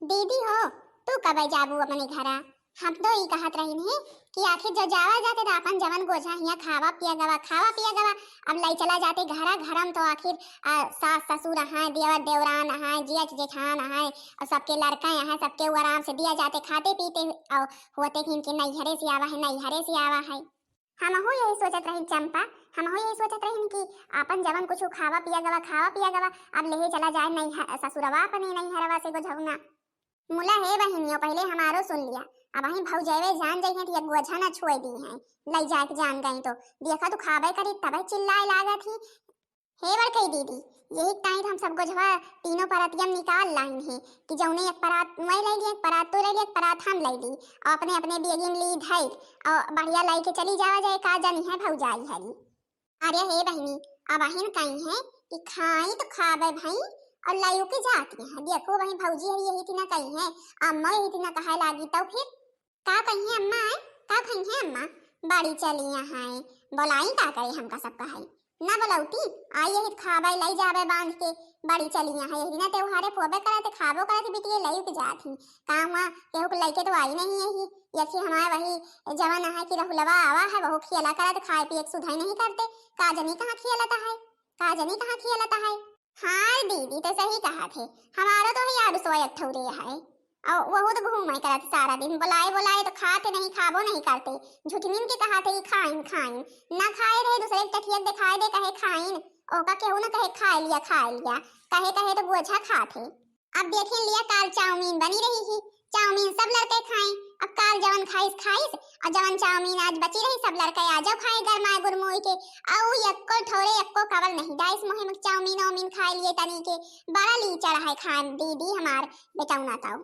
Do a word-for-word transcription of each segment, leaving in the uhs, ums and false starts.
दीदी हो, तू कबे जाबू अपने घरा? हम तो ई कहत रहिन ही कि आखिर जो जावा जाते तो आपन जवन गोझा हियाँ खावा पिया गवा, खावा पिया गवा, अब लई चला जाते घरा। घरम तो आखिर, आ, सास ससुर अहै, देवर देवरान अहै, जेठ जेठान अहै, और सबके लड़का अहै, सबके ऊ आराम से दिया जाते खाते पीते, और होते कि इनके नैहरे से आवा है, नैहरे से आवा है। हमहू यही सोचत रहिन चंपा, हमहू यही सोचत रहिन कि आपन जवन कुछ खावा पिया गवा, खावा पिया गवा, अब लेहे चला जाए नैहर, ससुरवा अपने नैहरवा से गोझौना। मुला हे बहिनियो, पहिले हमारो सुन लिया। अबहीं भौजैवे जान जइहें तो एक गोझा न छुए दीहैं, लई जाए के जान गई तो। देखा तू खाबे करी तबे चिल्लाए लागत ही। हे बड़कई दीदी, यही ताईं हम सब गोझवा तीनों परातियम निकाल लाइन ही कि जौने एक परात वही लई ली, एक परात तू लई ली, एक परात हम लई ली, और अपने अपने बेगिन ली धई, और बढ़िया लई के चली जावा जाए, का जनिहैं भौजाई हरी। अरे हे बहिनी, अबहिन कइहें कि खाई तो खाबे भई, और लइउ के जाती हैं। देखो वही भौजी है, यही तिना कइहें, अम्मा यही तिना कहे लागी तो फिर का कइहें अम्मा आए, का कइहें अम्मा, बड़ी चलिया हैं, बोलाई का करे हमका सब कहे, ना बोलौती, आई यही खाबे लई जाबे बांध के, बड़ी चलिया हैं, यही ना त्योहारे पोबे करत, खाबो करत बिटिये लइउ के जात ही, का हुआ केहू के लइके तो आई नहीं यही, यथी हमारे वही जवन है कि रहुलवा आवा है, वहू खियला करत, खाए पिए के सुधाई नहीं करते, का जनी कहाँ खियलत है, का जनी कहाँ खियलत है। हाँ दीदी, तो सही कहा थे, हमारा तो है यार सौ एक ठौरे है, और वहू तो घूमे करत सारा दिन, बुलाए बुलाए तो खाते नहीं, खाबो नहीं करते, झुठमिन के कहा थे कि खाइन खाइन, ना खाए रहे दूसरे के टठियत दिखाए दे कहे खाइन, ओका केहू ना कहे खा लिया खा लिया, कहे कहे तो गोझा खाते। अब देखे लिया, काल चाउमीन बनी रही ही, चाउमीन सब लड़के खाए। अब काल जवन खाइस खाइस, और जवन चाउमीन आज बची रही सब लड़के आ जाओ खाए गरमाए गुरमोई के। अउ यक्को ठौरे यक्को कवल नहीं डाइस मोहे में चाउमीन ओमीन खाए लिए तनी के। बड़ा लीचड़ है खाए दीदी हमार बेटौना ताऊ।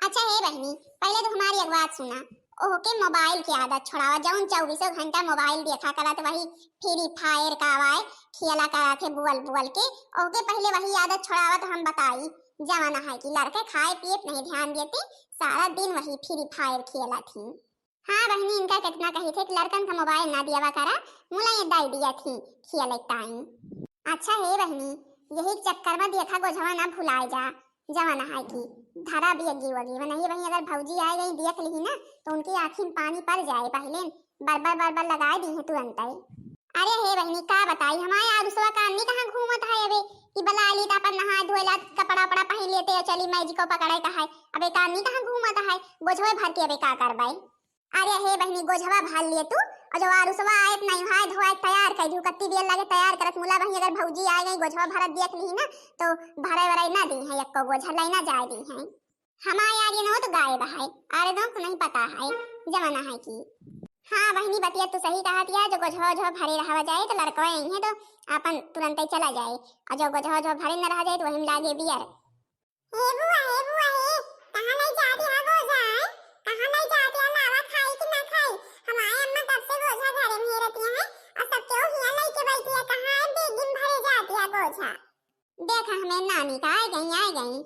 अच्छा हे बहिनी, पहले तो हमारी एक बात सुना, ओके मोबाइल की आदत छोड़ावा, जौन चौबीसों घंटा मोबाइल देखा करत वही फ्री फायर का आवाए खेला करत है बुअल बुअल के, ओके पहले वही आदत छोड़ावा तो हम बताई। जमाना है कि लड़के खाए पिए पे नहीं ध्यान देते, सारा दिन वही फ्री फायर खेलत ही। हाँ बहिनी, इनका कितना कही थे कि लड़कन का मोबाइल ना दियावा करा, मुला ये दाई दिया थी खेले टाइम। अच्छा हे बहिनी, यही चक्कर में देखा गोझवा ना भुलाए जा, जमाना है कि धरा बिया जीवा जीवा नहीं बहिनी, अगर भौजी आए गई देख ली ना तो उनकी आँखी में पानी पड़ जाए, पहले बरबर बरबर लगाए दी है तुरंत ही। अरे हे बहिनी, का बताई, हमारे आरुसवा का अन्नी कहाँ घूमत है अबे, कि बला ली त अपन नहाए धोए ला, कपड़ा उपड़ा पहन लेते और चली मैजिको पकड़े का है। अबे का अन्नी कहाँ घूमत है, गोझवे भर के अबे का करबे। अरे हे बहिनी, गोझवा भर लिए तू, और जो आरुसवा आए त नहीं हाय धोए तैयार कर दियो, कत्ती देर लगे तैयार करत मुला बहिनी, अगर भौजी आए गई गोझवा भरत देख ली ना तो भरे वरे ना दी है, एको गोझा लाई ना जाए दी है। हमार यार ये नोत गायब है, आरे दो को नहीं पता है, जमाना है कि। हाँ बहिनी, बतिया तू सही कहा दिया, जो गोझवा ओझवा भरे रहा जाए तो लड़कवा यही है तो अपन तुरंत ही चला जाए, और जो गोझवा ओझवा भरे न रहा जाए तो वही में लागे बियर। हे बुआ, हे बुआ, हे, कहाँ ले जाती है गोझा, हैं? कहाँ ले जाती है, लावा खाई कि ना खाई? हमारे अम्मा तब से गोझा घरे में रहती है और सब क्यों हिया लेके बैठी है, कहाँ है बेगिन भरे जाती है गोझा? देखा हमें नानी का आए गई, आए गई।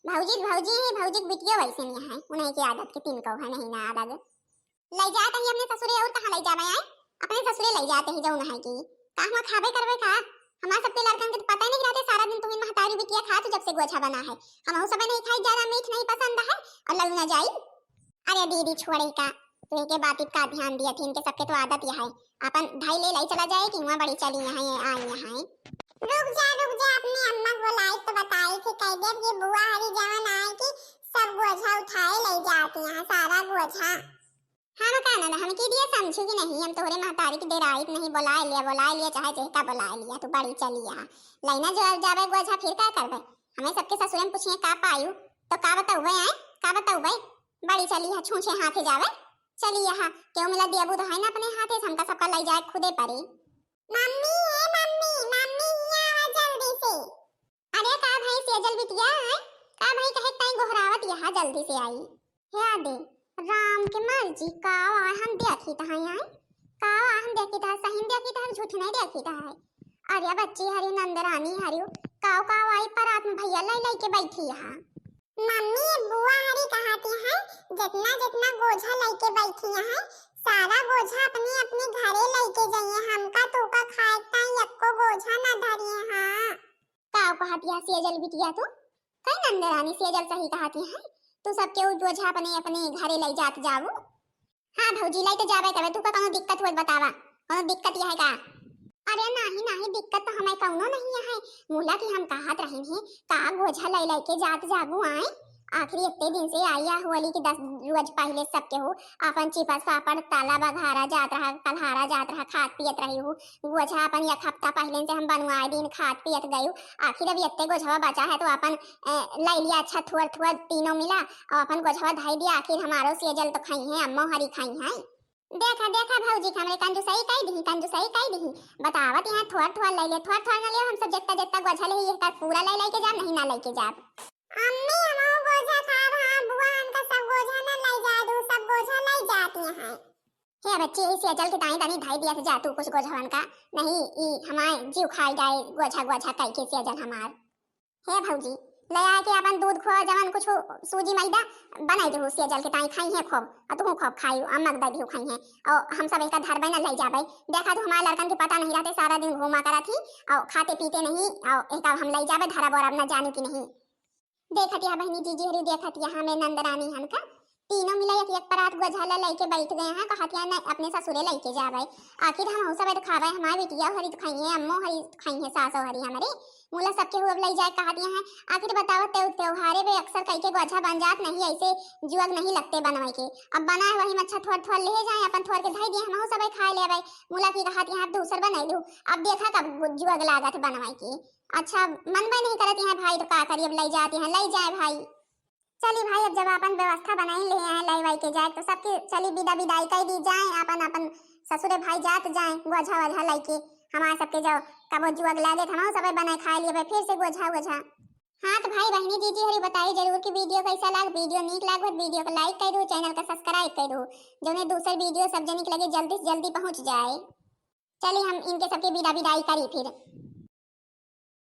भौजी, भौजी है, भौजी के बिटिया वैसे नहीं है, उन्हीं की आदत के तीन कौ है, नहीं ना आदत। ले जात ही अपने ससुरे और कहाँ ले जावे आए? अपने ससुरे ले जाते ही जौन है कि। का हुआ खाबे करबे का? हमार सबके लड़कन के तो पता ही नहीं रहते, सारा दिन तुहिन महतारी बिटिया खात जब से गोझा बना है। हमहू सबे नहीं खाई, ज्यादा मीठ नहीं पसंद है और ललू ना जाई। अरे दीदी छोड़े का, तू के बात का ध्यान दिया थी, इनके सबके तो आदत यह है। अपन ढाई ले लाई चला जाए कि हुआ बड़ी चली यहाँ ये आई यहाँ। रुक जा, रुक जा, अपने अम्मा को बुलाई तो बताई कि कह दे कि बुआ हरी जवन आए कि सब गोझा उठाए ले जाती हैं, सारा गोझा। हम का ना, हम की दिया समझू कि नहीं, हम तोहरे महतारी के डेराइत नहीं, बुलाए लिया, बुलाए लिया, चाहे जेहका बुलाए लिया, तू बड़ी चली यहाँ। लैना जो जावे गोझा फिर का करबे? हमें सबके ससुरे में पूछिए का पायू, तो का बतौबे आए, का बतौबे? बड़ी चली है, छूछे हाथे जावे, चली यहाँ, क्यों मिला दियाबू तो है ना अपने हाथे से, हमका सबका ले जाए खुदे पड़ी। मम्मी, ए मम्मी, मम्मी, हिया आवा जल्दी से। अरे का भाई सेजल बिटिया है? का भाई कहे ताई गोहरावत यहाँ जल्दी से आई। हे आदे, राम के मर्जी का आवा हम देखी तहाँ आई। का आवा हम देखी तहाँ, सही में देखी तहाँ, झूठ नहीं देखी तहाँ है। अरे बच्ची हरी नंदरानी हरी, काव काव आई परात में भैया लाई लाई के बैठी यहाँ। मम्मी, बुआ हरी कहाती है, जितना जितना गोझा लेके बैठी है, सारा गोझा अपने अपने घरे लेके जाइए, हमका तोका खाए ताई यक्को गोझा ना धरिए। हाँ। का कहतिया सेजल बिटिया तू? कई नंदरानी सेजल सही कहती है, तू सबके उ गोझा अपने अपने घरे लइ जात जाबू। हाँ भौजी, लइ तो जाबे तबे, तू का कौनो दिक्कत हुए बतावा, कौनो दिक्कत यह है का? अरे नाही नाही, दिक्कत तो हमें कौनो नहीं है। मुला की हम कहत रही हैं, का गोझा लइ लइ के जात जाबू आए? आखिर इतने दिन से आई है होली की दस रोज पहले सबके हो अपन चिपस पापड़ ताला बघारा जात रहा, कलहारा जात रहा, खात पियत रही हूँ। गोझा अपन एक हफ्ता पहले से हम बनवाए दिन खात पियत गई हूँ। आखिर अब इतने गोझवा बचा है तो अपन, ए, लइ लिया अच्छा थोड़ थोड़ तीनों मिला और अपन गोझवा धइ दिया। आखिर हमारो सेजल तो खाई है, अम्मो हरी खाई है। देखा देखा भौजी, हमरे कंजूसई कइ दिही, कंजूसई कइ दिही। बतावत यहाँ थोड़ थोड़ लइ ले, थोड़ थोड़ न ले, हम सब जितना जितना गोझा ले ही पूरा लइ लइ के जाब, नहीं ना लइ के जाब। अम्मी, हम गोझा खाब, हाँ बुआ, हमका सब गोझा न लइ जाए दू, सब गोझा लइ जाती हैं। हे बच्ची, ई सेजल के दाई तनी धइ दिया जा तू कुछ गोझवन का, नहीं ई हमार जीव खाई जाए गोझा गोझा कइ के सेजल हमार। हे भौजी, लइ आके अपन दूध खोआ जवन कुछ सूजी मैदा बनाई देहु सेजल के ताई खाई है खूब, और तू खूब खाई, अम्मा के दे दिहु खाई है, और हम सब एक धरबे न लइ जाबे। देखा तू हमारे लड़कन के पता नहीं रहते, सारा दिन घूमा करत ही और खाते पीते नहीं, और एक हम लइ जाबे धरब और अब न जानी कि नहीं। देखत या बहिनी जीजी हरी, देखत या हमें नंदरानी हन का तीनों मिला एक एक परात गोझा ला लइके बैठ गए हैं, कहत या नहीं अपने ससुरे लइके जाबे। आखिर हम सब तो खाबे, हमारे बिटिया हरी तो खाई है, अम्मो हरी तो खाई है, सासो हरी हमारे मुला सबके हुआ लइ जाए कहत या है। आखिर बताओ ते त्योहारे पे अक्सर कई के गोझा बन जात नहीं, ऐसे जुअग नहीं लगते बनवाई के। अब बनाए वही में अच्छा थोड़ थोड़ ले जाए, अपन थोड़ के धई दिए, हम सब खाए लेबे। मुला की कहत या अब दूसर बनाई लू, अब देखा कब जुअग लागत बनवाई के। अच्छा, मन बे नहीं करत यहाँ भाई, तो का करी, अब लइ जात यहाँ, लइ जाए भाई। चली भाई, अब जब अपन व्यवस्था बनाई ले हैं लइ वाई के जाए, तो सबके चली विदा विदाई कइ दी जाए, अपन अपन ससुरे भाई जात जाए गोझा वोझा लइके। हमार सबके जब कबो जुअग लागे, तो हम सब बनाए खाए लिए फिर से गोझा वोझा। हाँ तो भाई बहिनी जीजी हरी बताई जरूर कि video कैसा लाग, video नीक लाग हो तो video को like कइ दू, channel का subscribe कइ दू, जौने दूसर video सब जनी के लगे जल्दी से जल्दी पहुँच जाए। चली हम इनके सबके विदा विदाई करी फिर।